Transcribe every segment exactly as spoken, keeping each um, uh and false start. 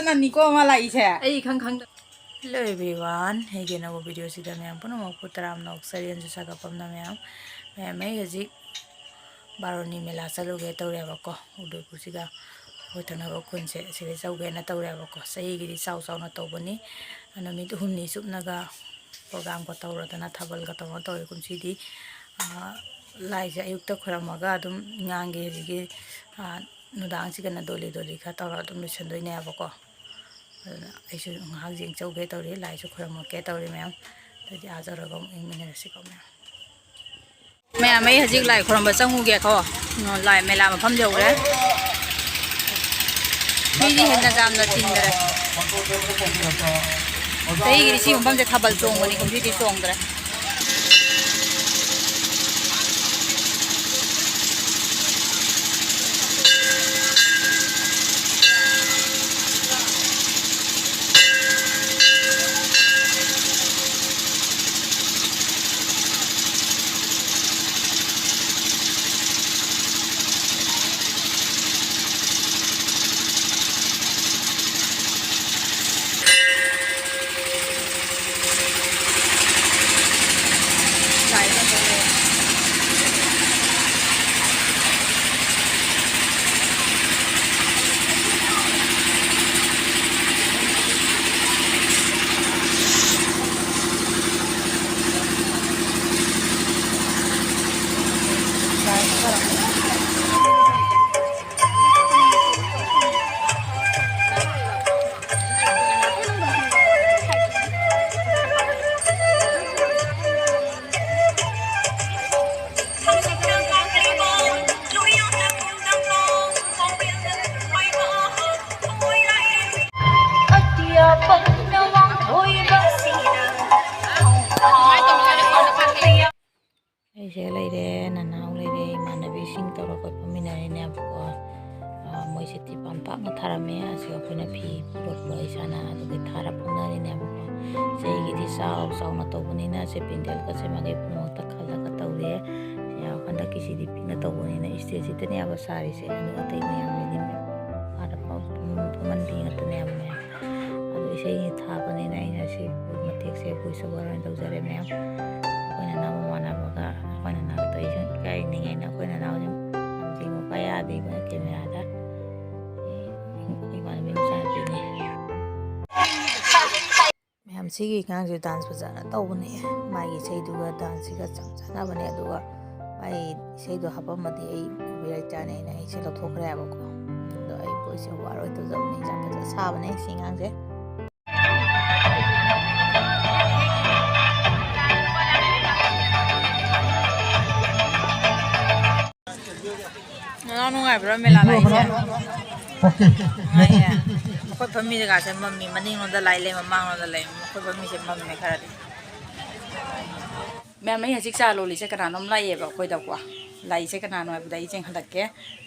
ꯅꯅꯤꯀꯣ ꯃꯥ ꯂꯥꯛꯏꯁꯦ꯫ ꯑꯩ ꯈꯪ ꯈꯪꯗ꯫ Hello everyone, ꯑꯩꯒꯤ ꯑꯅꯧꯕ video ꯁꯤꯗ ꯃꯌꯥꯝ ꯄꯨꯝꯅꯃꯛꯄꯨ ꯇꯔꯥꯝꯅ ꯑꯣꯛꯆꯔꯤ꯫ ꯑꯩꯁꯨ ꯁꯥꯒꯠꯐꯝꯅ ꯃꯌꯥꯝ, ꯃꯌꯥꯝ ꯑꯩ ꯍꯧꯖꯤꯛ ꯕꯥꯔꯣꯅꯤ ꯃꯦꯂꯥ ꯆꯠꯂꯨꯒꯦ ꯇꯧꯔꯦꯕꯀꯣ꯫ ꯎꯗꯣꯏꯄꯨꯔꯁꯤꯒ ꯑꯩꯈꯣꯏ ꯊꯪꯅꯕ ꯈꯨꯟꯁꯦ ꯁꯤꯗ ꯆꯧꯒꯦꯅ ꯇꯧꯔꯦꯕꯀꯣ꯫ ꯆꯍꯤꯒꯤꯗꯤ ꯆꯥꯎ ꯆꯥꯎꯅ ꯇꯧꯕꯅꯤ꯫ ꯅꯨꯃꯤꯠ ꯍꯨꯝꯅꯤ ꯆꯨꯞꯅꯒ programꯒ ꯇꯧꯔꯗꯅ ꯊꯥꯕꯜꯒ ꯇꯧꯔ ꯇꯧꯋꯦ ꯀꯨꯝꯁꯤꯗꯤ꯫ ꯂꯥꯏꯁꯦ ꯑꯌꯨꯛꯇ ꯈꯣꯏꯔꯝꯃꯒ ꯑꯗꯨꯝ ꯏꯉꯥꯡꯒꯤ ꯍꯧꯖꯤꯛꯀꯤ ꯅꯨꯡꯗꯥꯡꯁꯤꯒꯅ ꯗꯣꯂꯤ ꯗꯣꯂꯤ ꯈꯔ ꯇꯧꯔꯒ ꯑꯗꯨꯝ ꯂꯣꯏꯁꯤꯟꯗꯣꯏꯅꯦꯕꯀꯣ꯫ ꯑꯗꯨꯅ ꯑꯩꯁꯨ ꯉꯥꯏꯍꯥꯛ ꯌꯦꯡ ꯆꯧꯒꯦ ꯇꯧꯔꯤ, ꯂꯥꯏꯁꯨ ꯈꯣꯏꯔꯝꯃꯛꯀꯦ ꯇꯧꯔꯤ ꯃꯌꯥꯝ꯫ ꯑꯗꯨꯗꯤ ꯑꯥ ꯌꯧꯔꯒ ꯑꯃꯨꯛ ꯌꯦꯡꯃꯤꯟꯅꯔꯁꯤꯀꯣ ꯃꯌꯥꯝ꯫ ꯃꯌꯥꯝ, ꯑꯩ ꯍꯧꯖꯤꯛ ꯂꯥꯏ ꯈꯨꯔꯨꯝꯕ ꯆꯪꯉꯨꯒꯦꯀꯣ꯫ ꯎꯝ, ꯂꯥꯏ ꯃꯦꯂꯥ ꯃꯐꯝ ꯌꯧꯔꯦ꯫ ꯃꯤꯗꯤ ꯍꯦꯟꯅ ꯌꯥꯝꯅ ꯆꯤꯟꯗ꯭ꯔꯦ꯫ ꯆꯍꯤꯒꯤꯗꯤ ꯁꯤ ꯃꯐꯝꯁꯦ ꯊꯥꯕꯜ ꯆꯣꯡꯕꯅꯤ, ꯀꯨꯝꯁꯤꯗꯤ ꯆꯣꯡꯗ꯭ꯔꯦ꯫ ꯑꯩꯁꯦ ꯂꯩꯔꯦ, ꯅꯅꯥꯎ ꯂꯩꯔꯦ, ꯏꯃꯥꯟꯅꯕꯤꯁꯤꯡ ꯇꯧꯔꯒ ꯐꯝꯃꯤꯟꯅꯔꯤꯅꯦꯕꯀꯣ꯫ ꯑꯥ, ꯃꯣꯏꯁꯦ ꯇꯤꯄꯥꯟ ꯄꯥꯛꯅ ꯊꯥꯔꯝꯃꯦ꯫ ꯑꯁꯤ ꯑꯩꯈꯣꯏꯅ ꯐꯤ ꯄꯨꯔꯛꯄ ꯏꯁꯥꯅ ꯑꯗꯨꯒꯤ ꯊꯥꯔ ꯐꯝꯅꯔꯤꯅꯦꯕꯀꯣ꯫ ꯆꯍꯤꯒꯤꯗꯤ ꯆꯥꯎ ꯆꯥꯎꯅ ꯇꯧꯕꯅꯤꯅ ꯁꯦ ꯄꯦꯟꯗꯦꯜꯒꯁꯦ ꯃꯥꯒꯤ ꯄꯨꯝꯅꯃꯛꯇ ꯈꯜꯂꯒ ꯇꯧꯔꯦ꯫ ꯌꯥꯝ ꯍꯟꯗꯛꯀꯤꯁꯤꯗꯤ ꯄꯤꯛꯅ ꯇꯧꯕꯅꯤꯅ stage ꯁꯤꯗꯅꯦꯕ ꯁꯥꯔꯤꯁꯦ, ꯑꯗꯨꯒ ꯑꯇꯩ ꯃꯌꯥꯝꯗꯨꯗꯤ ꯑꯥꯗ ꯐꯝ-, ꯑꯃꯟꯕꯤ ꯉꯥꯛꯇꯅꯦꯕ ꯃꯌꯥꯝ꯫ ꯑꯗꯣ ꯏꯁꯩ ꯊꯥꯕꯅꯤꯅ ꯑꯩꯅ ꯁꯤ ꯃꯇꯦꯛꯁꯦ voice over ꯑꯣꯏꯅ ꯇꯧꯖꯔꯦ ꯃꯌꯥꯝ꯫ ꯑꯩꯈꯣꯏ ꯅꯅꯥꯎ ꯃꯃꯥꯟꯅꯕꯒ ꯑꯩꯈꯣꯏ ꯅꯅꯥꯎ ꯇꯧꯔꯤꯁꯦ ꯏꯀꯥꯏꯅꯤꯡꯉꯥꯏꯅ ꯑꯩꯈꯣꯏ ꯅꯅꯥꯎꯁꯦ ꯌꯥꯝ ꯌꯦꯡꯉꯨ ꯀꯌꯥꯗꯤ ꯀꯦꯃꯦꯔꯥꯗ ꯏꯃꯥꯟꯅꯕꯤ ꯃꯆꯥꯅꯨꯄꯤꯅꯤ꯫ ꯃꯌꯥꯝ ꯁꯤꯒꯤ ꯑꯉꯥꯡꯁꯦ dance ꯐꯖꯅ ꯇꯧꯕꯅꯦ꯫ ꯃꯥꯒꯤ ꯏꯁꯩꯗꯨꯒ danceꯁꯤꯒ ꯆꯞ ꯆꯥꯟꯅꯕꯅꯦ꯫ ꯑꯗꯨꯒ ꯃꯥꯒꯤ ꯏꯁꯩꯗꯣ ꯍꯥꯞꯄꯝꯃꯗꯤ ꯑꯩ copyright ꯆꯥꯅꯤ ꯍꯥꯏꯅ ꯑꯩꯁꯦ ꯂꯧꯊꯣꯛꯈ꯭ꯔꯦ ꯍꯥꯏꯕꯀꯣ꯫ ꯑꯗꯣ ꯑꯩ voice over ꯑꯣꯏꯅ ꯇꯧꯖꯕꯅꯦ꯫ ꯌꯥꯝ ꯐꯖꯅ ꯁꯥꯕꯅꯦ ꯁꯤ ꯑꯉꯥꯡꯁꯦ꯫ ꯅꯅꯥꯎ ꯅꯨꯡꯉꯥꯏꯕ꯭ꯔꯣ ꯃꯦꯂꯥ ꯂꯥꯛꯏꯁꯦ? ꯅꯨꯡꯉꯥꯏꯌꯦ꯫ ꯑꯩꯈꯣꯏ ꯐꯝꯃꯤ ꯖꯒꯥꯁꯦ ꯃꯝꯃꯤ, ꯃꯅꯤꯡꯂꯣꯝꯗ ꯂꯥꯏ ꯂꯩ, ꯃꯃꯥꯡꯂꯣꯝꯗ ꯂꯩ, ꯑꯩꯈꯣꯏ ꯐꯝꯃꯤꯁꯦ ꯃꯝꯃꯦ ꯈꯔꯗꯤ꯫ ꯃꯦꯝ, ꯑꯩ ꯍꯧꯖꯤꯛ ꯆꯥ ꯂꯣꯜꯂꯤꯁꯦ ꯀꯅꯥꯅꯣꯝ ꯂꯥꯛꯑꯦꯕ ꯑꯩꯈꯣꯏꯗꯀꯣ꯫ ꯂꯥꯛꯏꯁꯦ ꯀꯅꯥꯅꯣ ꯍꯥꯏꯕꯗ ꯑꯩ ꯆꯦꯟꯈꯠꯂꯛꯀꯦ꯫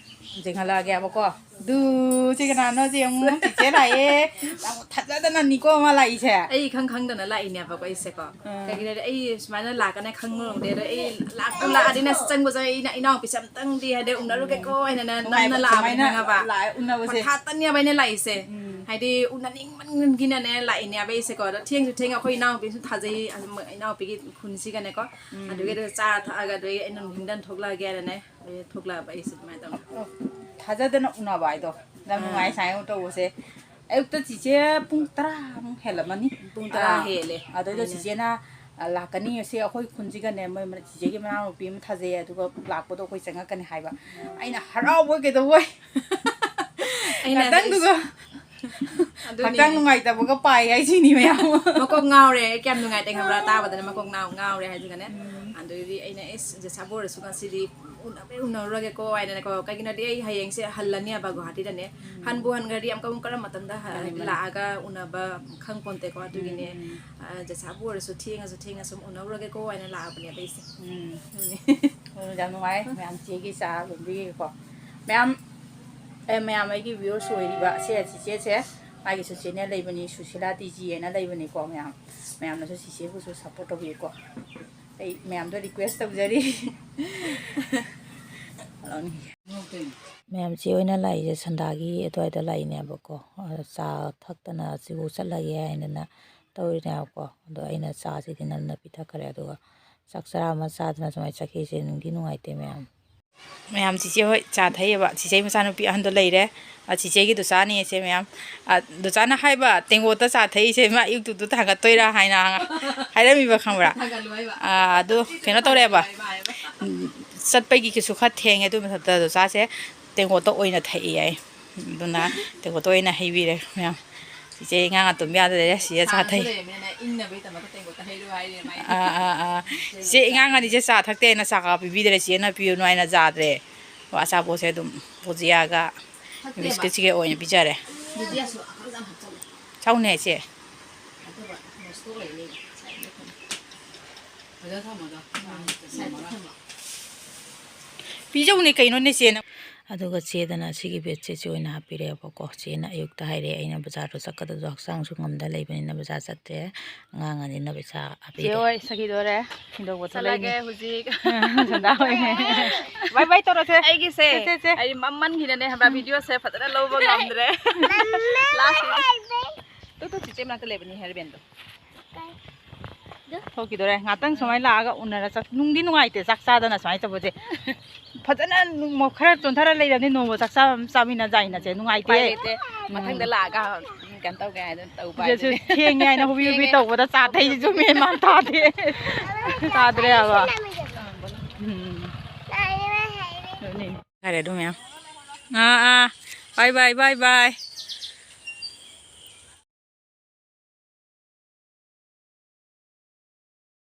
ꯆꯦꯟꯈꯠꯂꯛꯑꯒꯦꯕꯀꯣ꯫ ꯑꯗꯨ ꯁꯤ ꯀꯅꯥꯅꯣ? ꯁꯤ ꯑꯃꯨꯛ ꯆꯤꯆꯦ ꯂꯥꯛꯑꯦ꯫ ꯌꯥꯝ ꯊꯥꯖꯗꯅꯅꯤꯀꯣ ꯃꯥ ꯂꯥꯛꯏꯁꯦ꯫ ꯑꯩ ꯏꯈꯪ ꯈꯪꯗꯅ ꯂꯥꯛꯏꯅꯦꯕꯀꯣ ꯑꯩꯁꯦꯀꯣ꯫ ꯑꯥ꯫ ꯀꯩꯒꯤꯅꯣꯗꯤ ꯑꯩ ꯁꯨꯃꯥꯏꯅ ꯂꯥꯛꯀꯅꯤ ꯈꯪꯉꯨꯔꯗꯦ꯫ ꯑꯗꯣ ꯑꯩ ꯂꯥꯛꯄꯨ ꯂꯥꯛꯑꯗꯤꯅꯦ ꯆꯪꯕꯁꯦ ꯑꯩꯅ ꯏꯅꯥꯎꯄꯤꯁꯦ ꯑꯝꯇꯪꯗꯤ ꯍꯥꯏꯗꯤ ꯎꯅꯔꯨꯒꯦꯀꯣ ꯍꯥꯏꯅꯅꯦ ꯅꯝꯅ ꯅꯨꯡꯉꯥꯏꯕ ꯂꯥꯛꯑꯕꯅꯦ ꯁꯨꯃꯥꯏꯅ ꯈꯪꯉꯕ? ꯂꯥꯛꯑꯦ, ꯎꯅꯕꯁꯦ꯫ ꯍꯣꯠ ꯍꯥꯠꯇꯅꯦꯕ ꯑꯩꯅ ꯂꯥꯛꯏꯁꯦ꯫ ꯎꯝ꯫ ꯍꯥꯏꯗꯤ ꯎꯅꯅꯤꯡꯃꯟꯒꯤꯅꯅꯦ ꯂꯥꯛꯏꯅꯦꯕ ꯑꯩꯁꯦꯀꯣ꯫ ꯑꯗꯣ ꯊꯦꯡꯁꯨ ꯊꯦꯡꯉꯦ ꯑꯩꯈꯣꯏ ꯏꯅꯥꯎꯄꯤꯁꯨ ꯊꯥꯖꯩ, ꯏꯅꯥꯎꯄꯤꯒꯤ ꯈꯨꯟꯁꯤꯒꯅꯦꯀꯣ꯫ ꯎꯝ꯫ ꯑꯗꯨꯒꯤ ꯑꯗꯨ ꯆꯥꯔ ꯊꯛꯑꯒ ꯑꯗꯨꯒꯤ ꯑꯩꯅ ꯅꯨꯡꯊꯤꯟꯗ ꯊꯣꯛꯂꯛꯑꯒꯦ ꯍꯥꯏꯅꯅꯦ꯫ ꯑꯩ ꯊꯣꯛꯂꯛꯑꯕ ꯑꯩꯁꯦ ꯑꯗꯨꯃꯥꯏꯅ ꯇꯧꯅꯤ꯫ ꯑꯣ, ꯊꯥꯖꯗꯅ ꯎꯅꯕ ꯍꯥꯏꯗꯣ ꯌꯥꯝ ꯅꯨꯡꯉꯥꯏ ꯑꯥ꯫ ꯁꯨꯃꯥꯏꯅ ꯇꯧꯕꯁꯦ꯫ ꯑꯌꯨꯛꯇ ꯆꯤꯆꯦ ꯄꯨꯡ ꯇꯔꯥꯃꯨꯛ ꯍꯦꯜꯂꯝꯃꯅꯤ꯫ ꯄꯨꯡ ꯇꯔꯥ ꯑꯥ, ꯍꯦꯜꯂꯦ꯫ ꯑꯗꯨꯗꯩꯗ ꯑꯩꯅ ꯆꯤꯆꯦꯅ, ꯑ, ꯂꯥꯛꯀꯅꯤ ꯁꯤ ꯑꯩꯈꯣꯏ ꯈꯨꯟꯁꯤꯒꯅꯦ, ꯃꯣꯏ ꯃꯅ-, ꯆꯤꯆꯦꯒꯤ ꯃꯅꯥꯎꯅꯨꯄꯤ ꯑꯃ ꯊꯥꯖꯩ, ꯑꯗꯨꯒ ꯂꯥꯛꯄꯗꯣ ꯑꯩꯈꯣꯏ ꯆꯪꯉꯛꯀꯅꯤ ꯍꯥꯏꯕ꯫ ꯑꯩꯅ ꯍꯔꯥꯎꯕꯣꯏ ꯀꯩꯗꯧꯕꯣꯏ ꯑꯩꯅ ꯉꯥꯛꯇꯪꯗꯨꯒ ꯑꯗꯨꯅꯤ꯫ ꯍꯛꯆꯥꯡ ꯅꯨꯡꯉꯥꯏꯇꯕꯒ ꯄꯥꯏ ꯍꯥꯏꯁꯤꯅꯤ ꯃꯌꯥꯝ꯫ ꯃꯀꯣꯛ ꯉꯥꯎꯔꯦ, ꯀꯌꯥꯝ ꯅꯨꯡꯉꯥꯏꯇꯦ ꯈꯪꯕ꯭ꯔꯥ? ꯇꯥꯕꯗꯅ ꯃꯀꯣꯛ ꯉꯥꯎ-, ꯉꯥꯎꯔꯦ ꯍꯥꯏꯗꯨꯒꯅꯦ꯫ ꯎꯝ꯫ ꯑꯗꯨꯒꯤꯗꯤ ꯑꯩꯅ, "ꯏꯁ, ꯖꯦꯁꯥꯕꯨ ꯑꯣꯏꯔꯁꯨ ꯉꯁꯤꯗꯤ ꯎꯅꯕ ꯎꯅꯔꯨꯔꯒꯦꯀꯣ" ꯍꯥꯏꯅꯅꯦꯀꯣ꯫ ꯀꯩꯒꯤꯅꯣꯗꯤ ꯑꯩ ꯍꯌꯦꯡꯁꯦ ꯍꯜꯂꯅꯦꯕ ꯒꯨꯍꯥꯇꯤꯗꯅꯦ꯫ ꯎꯝ꯫ ꯍꯟꯕꯨ ꯍꯟꯈ꯭ꯔꯗꯤ ꯑꯃꯨꯛꯀ ꯑꯃꯨꯛ ꯀꯔꯝꯕ ꯃꯇꯝꯗ ꯍ-, ꯃꯥꯅꯤ, ꯃꯥꯅꯤ꯫ ꯂꯥꯛꯑꯒ ꯎꯅꯕ ꯈꯪꯄꯣꯟꯇꯦꯀꯣ꯫ ꯑꯗꯨꯒꯤꯅꯦ, ꯎꯝ, ꯎꯝ꯫ ꯑ, ꯖꯦꯁꯥꯕꯨ ꯑꯣꯏꯔꯁꯨ ꯊꯦꯡꯉꯁꯨ ꯊꯦꯡꯉꯁꯨ ꯎꯅꯔꯨꯔꯒꯦꯀꯣ ꯍꯥꯏꯅ ꯂꯥꯛꯑꯕꯅꯦꯕ ꯑꯩꯁꯦ꯫ ꯎꯝ꯫ ꯑꯗꯨꯅꯦ꯫ ꯑꯣ, ꯌꯥꯝ ꯅꯨꯡꯉꯥꯏ ꯃꯌꯥꯝ ꯆꯦꯒꯤ ꯆꯥ ꯂꯣꯟꯕꯤꯒꯦꯀꯣ꯫ ꯃꯌꯥꯝ, ꯑꯦ, ꯃꯌꯥꯝ ꯑꯩꯒꯤ viewers ꯑꯣꯏꯔꯤꯕ ꯁꯦ ꯆꯤꯆꯦꯁꯦ, ꯃꯥꯒꯤꯁꯨ channel ꯂꯩꯕꯅꯤ, ꯁꯨꯁꯤꯂꯥ ꯇꯤ ꯖꯤ ꯍꯥꯏꯅ ꯂꯩꯕꯅꯤꯀꯣ ꯃꯌꯥꯝ꯫ ꯃꯌꯥꯝꯅꯁꯨ ꯆꯤꯆꯦꯕꯨꯁꯨ support ꯇꯧꯕꯤꯌꯨꯀꯣ꯫ ꯑꯩ ꯃꯌꯥꯝꯗ request ꯇꯧꯖꯔꯤ꯫ ꯃꯌꯥꯝ, ꯆꯦ ꯍꯣꯏꯅ ꯂꯥꯛꯏꯁꯦ ꯁꯟꯗꯥꯒꯤ ꯑꯗꯨꯋꯥꯏꯗ ꯂꯥꯛꯏꯅꯦꯕꯀꯣ꯫ ꯑꯗꯣ ꯆꯥ ꯊꯛꯇꯅ ꯁꯤꯕꯨ ꯆꯠꯂꯒꯦ ꯍꯥꯏꯗꯅ ꯇꯧꯔꯤꯅꯦꯕꯀꯣ꯫ ꯑꯗꯣ ꯑꯩꯅ ꯆꯥꯁꯤꯗꯤ ꯅꯝꯅ ꯄꯤꯊꯛꯈ꯭ꯔꯦ꯫ ꯑꯗꯨꯒ ꯆꯥꯛ ꯆꯔꯥ ꯑꯃ ꯆꯥꯗꯅ ꯁꯨꯃꯥꯏꯅ ꯆꯠꯈꯤꯁꯦ ꯅꯨꯡꯗꯤ ꯅꯨꯡꯉꯥꯏꯇꯦ ꯃꯌꯥꯝ꯫ ꯃꯌꯥꯝ, ꯆꯤꯆꯦ ꯍꯣꯏ ꯆꯥ ꯊꯛꯏꯕ꯫ ꯆꯤꯆꯦꯒꯤ ꯃꯆꯥꯅꯨꯄꯤ ꯑꯍꯟꯗꯣ ꯂꯩꯔꯦ꯫ ꯑ, ꯆꯤꯆꯦꯒꯤ ꯗꯨꯆꯥꯅꯤ ꯁꯦ ꯃꯌꯥꯝ꯫ ꯑ, ꯗꯨꯆꯥꯅ ꯍꯥꯏꯕ, "ꯇꯦꯡꯀꯣꯠꯇ ꯆꯥ ꯊꯛꯏꯁꯦ ꯃꯥ ꯌꯨꯇꯨꯕꯇ ꯊꯥꯡꯒꯠꯇꯣꯏꯔꯥ?" ꯍꯥꯏꯅ ꯍꯥꯏꯔꯝꯃꯤꯕ, ꯈꯪꯕ꯭ꯔꯥ? ꯊꯥꯡꯒꯠꯂꯨ ꯍꯥꯏꯕ꯫ ꯑ, ꯑꯗꯨ ꯀꯩꯅꯣ ꯇꯧꯔꯦꯕ꯫ ꯎꯝ, ꯆꯠꯄꯒꯤ ꯀꯩꯁꯨ ꯈꯔ ꯊꯦꯡꯉꯦ꯫ ꯑꯗꯨ ꯃꯊꯛꯇ ꯗꯨꯆꯥꯁꯦ ꯇꯦꯡꯀꯣꯠꯇ ꯑꯣꯏꯅ ꯊꯛꯏ ꯍꯥꯏ꯫ ꯑꯗꯨꯅ ꯇꯦꯡꯀꯣꯠꯇ ꯑꯣꯏꯅ ꯍꯩꯕꯤꯔꯦ ꯃꯌꯥꯝ꯫ ꯆꯤꯆꯦ ꯏꯉꯥ ꯉꯥ ꯇꯨꯝ ꯌꯥꯗ ꯂꯩꯔꯦ꯫ ꯁꯤꯗ ꯆꯥ ꯊꯛꯏ꯫ ꯂꯩꯔꯕꯅꯤꯅ ꯏꯪꯅꯕꯒꯤꯗꯃꯛꯇ ꯇꯦꯡꯀꯣꯠꯇ ꯍꯩꯔꯨ ꯍꯥꯏꯔꯦ ꯃꯥꯏ꯫ ꯑꯥ, ꯑꯥ, ꯑꯥ꯫ ꯆꯦ ꯏꯉꯥ ꯉꯥꯅꯤꯁꯦ ꯆꯥ ꯊꯛꯇꯦꯅ ꯆꯥ ꯀꯥ ꯄꯤꯕꯤꯗ꯭ꯔꯦ꯫ ꯆꯦꯅ ꯄꯤꯔꯨꯅꯨ ꯍꯥꯏꯅ ꯆꯥꯗ꯭ꯔꯦ꯫ ꯑꯆꯥꯄꯣꯠꯁꯦ ꯑꯗꯨꯝ ꯕꯨꯖꯤꯌꯥꯒ ꯊꯛꯇꯦꯕ꯫ ꯕꯤꯁꯀꯤꯠꯁꯤꯒ ꯑꯣꯏꯅ ꯄꯤꯖꯔꯦ꯫ ꯕꯨꯖꯤꯌꯥꯁꯨ ꯑꯀꯪ ꯑꯀꯪ ꯍꯥꯞꯆꯜꯂꯦ꯫ ꯆꯥꯎꯅꯦ ꯆꯦ꯫ ꯑꯗꯨꯒ ꯃꯣꯁꯇꯣ ꯂꯩꯅꯤ꯫ ꯁꯥꯏꯗ ꯊꯝꯃꯣ꯫ ꯐꯖꯅ ꯊꯝꯃꯣ ꯑꯗꯣ꯫ ꯁꯥꯏꯗ ꯊꯝꯃꯣ꯫ ꯄꯤꯖꯧꯅꯦ ꯀꯩꯅꯣꯅꯦ ꯆꯦꯅ꯫ ꯑꯗꯨꯒ ꯆꯦꯗꯅ ꯁꯤꯒꯤ ꯕꯦꯗꯁꯤꯠꯁꯦ ꯑꯣꯏꯅ ꯍꯥꯞꯄꯤꯔꯛꯑꯦꯕꯀꯣ꯫ ꯆꯦꯅ ꯑꯌꯨꯛꯇ ꯍꯥꯏꯔꯛꯑꯦ, ꯑꯩꯅ ꯕꯖꯥꯔꯗꯣ ꯆꯠꯀꯗꯕꯗꯣ ꯍꯛꯆꯥꯡꯁꯨ ꯉꯝꯗ ꯂꯩꯕꯅꯤꯅ ꯕꯖꯥꯔ ꯆꯠꯇꯦ꯫ ꯑꯉꯥꯡ ꯑꯅꯤꯅ ꯄꯩꯁꯥ ꯆꯦ ꯍꯥꯞꯄꯤꯔꯦ꯫ ꯍꯣꯏ ꯁꯈꯤꯗꯣꯔꯦ꯫ ꯊꯤꯟꯗꯣꯛꯄ ꯆꯠꯂꯒꯦ ꯆꯠꯂꯛꯏꯅꯦ꯫ ꯍꯧꯖꯤꯛ꯫ ꯁꯟꯗꯥ ꯍꯣꯏꯅꯦ꯫ ꯕꯥꯏ ꯕꯥꯏ ꯇꯧꯔꯁꯦ꯫ ꯑꯩꯒꯤꯁꯦ ꯆꯦ, ꯆꯦ, ꯆꯦ꯫ ꯑꯩ ꯃꯝꯃꯟꯈꯤꯗꯅꯦ ꯈꯪꯕ꯭ꯔꯥ? ꯎꯝ꯫ ꯚꯤꯗꯤꯑꯣꯁꯦ ꯐꯖꯅ ꯂꯧꯕ ꯉꯝꯗ꯭ꯔꯦ꯫ ꯂꯥꯁ꯫ ꯇꯨ, ꯇꯨ, ꯆꯤꯆꯦ ꯃꯅꯥꯛꯇ ꯂꯩꯕꯅꯤ ꯍꯦꯌꯔ ꯕꯦꯟꯗꯣ꯫ ꯊꯣꯛꯈꯤꯗꯣꯔꯦ꯫ ꯉꯥꯛꯇꯪ ꯁꯨꯃꯥꯏꯅ ꯂꯥꯛꯑꯒ ꯎꯅꯔ ꯆꯠ-, ꯅꯨꯡꯗꯤ ꯅꯨꯡꯉꯥꯏꯇꯦ ꯆꯥꯛ ꯆꯥꯗꯅ ꯁꯨꯃꯥꯏꯅ ꯇꯧꯕꯁꯦ꯫ ꯐꯖꯅ ꯅꯨꯡ-, ꯈꯔ ꯆꯣꯟꯊꯔ ꯂꯩꯔꯕꯅꯤ, ꯅꯣꯡꯃ ꯆꯥꯛ ꯆꯥ-, ꯆꯥꯃꯤꯟꯅ ꯌꯥꯏꯅꯁꯦ꯫ ꯅꯨꯡꯉꯥꯏꯇꯦ꯫ ꯎꯄꯥꯏ ꯂꯩꯇꯦ꯫ ꯎꯝ꯫ ꯃꯊꯪꯗ ꯂꯥꯛꯑꯒ ꯀꯩꯅꯣ ꯇꯧꯒꯦ ꯍꯥꯏꯗꯅ ꯇꯧꯕ ꯍꯥꯏꯗꯨꯅꯤ꯫ ꯁꯤꯗꯁꯨ ꯊꯦꯡꯉꯦ ꯍꯥꯏꯅ ꯍꯨꯕꯤ ꯍꯨꯕꯤ ꯊꯦꯡꯉꯦ꯫ ꯇꯧꯕꯗ ꯆꯥ ꯊꯛꯏꯁꯤꯁꯨ ꯃꯦꯟ ꯃꯥꯟ ꯇꯥꯗꯦ꯫ ꯇꯥꯗ꯭ꯔꯦ ꯍꯥꯏꯕ꯫ ꯎꯝ꯫ ꯐꯔꯦ ꯑꯗꯨ ꯃꯌꯥꯝ꯫ ꯑꯥ, ꯑꯥ꯫ ꯕꯥꯏ ꯕꯥꯏ, ꯕꯥꯏ ꯕꯥꯏ꯫